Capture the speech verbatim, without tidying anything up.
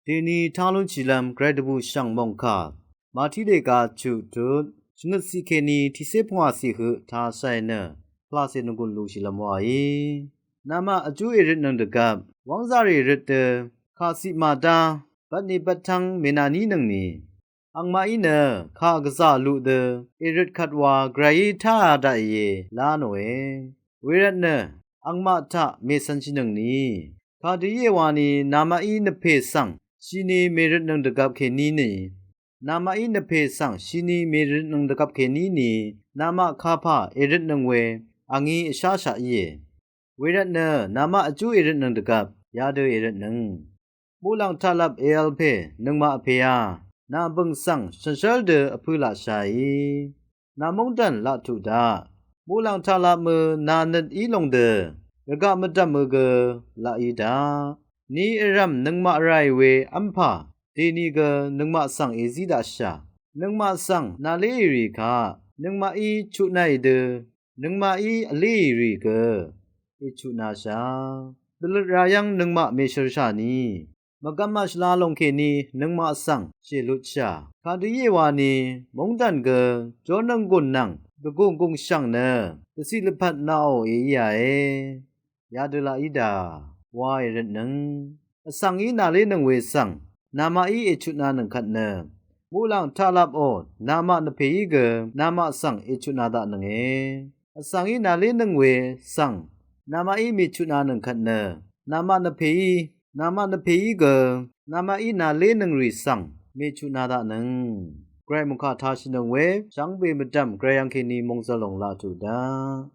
Dèní tá lúnshìlv́m gvray dvbùshv̀ng mòngkà Màtí lèga chuq tut shvngøt ciq kèní tiqcé pvngwà ciq høq tá shàì nø pvlacè nvgùn luqshìlv́m wàí. Namaq vjú èrøtnøng dvgvp wv́ngzàrì røt dø kà ciq màdá bvtni bvttáng mènànínøngni angmaqí nø kà gvzà luq dø èrøt kvt wa gvrayí táā daqìe lá nòe. Wervtnø angmaq taq mècv̄nshìnøngni kà dø íe wani namaqí nvpè svng shini mèrøtnøng dvgvp kèní ni namaqí nvpè svng shini mèrøtnøng dvgvp kèní ni namaq kapà èrøtnøng we angí vsháshaq íe. Wervtnø namaq vjú èrøtnøng dvgvp yadø èrøtnøng muqlàng taqlap èvl pè nøngmaq vpèá nà bø̀ng svng shànshér dø vpø̄ laqshàí. Nà móngdàn laq tuq daq muqlàng taqlapmø nà nøt í lòng dø rvgaq mvdv̀mø gø laq í daq ni vrv̀m nøngmaq ràì we v́mpà dèní gø nøngmaq svng èzí daqshà. Nøngmaq svng nàléì rì kaq nøngmaqí chutnàì dø nøngmaqí vléì rì gø èchutnashà. Dvløt rayv́ng nøngmaq mèshø̀rshà ni mvgvm màshvla lòng kèní nøngmaq svng shèlutshà. Kà dø íe wani móngdàn gø jórnònggùn nvng dvgùng gùngshv̀ng nø dvciq lvpat naqò èíāe. Yadø laq í dà wa èrøtnøng vsvng í nàlénøng we svng namaqí èchutnanøng kvt nø muqlàng taqlapò namaq nvpèí gø namaq svng èchutna daqnønge. Vsvng í nàlénøng we svng namaqí mèchutnanøng kvt nø namaq nvpèí namaq nvpèí gø namaqí nàlénøng rì svng mèchutna daqnøng. Gvray mòngkà tāshìnøng we shvngbe mvdv̀m gvray yv́ng kèní mòngzø̀l lòng laq tuq daq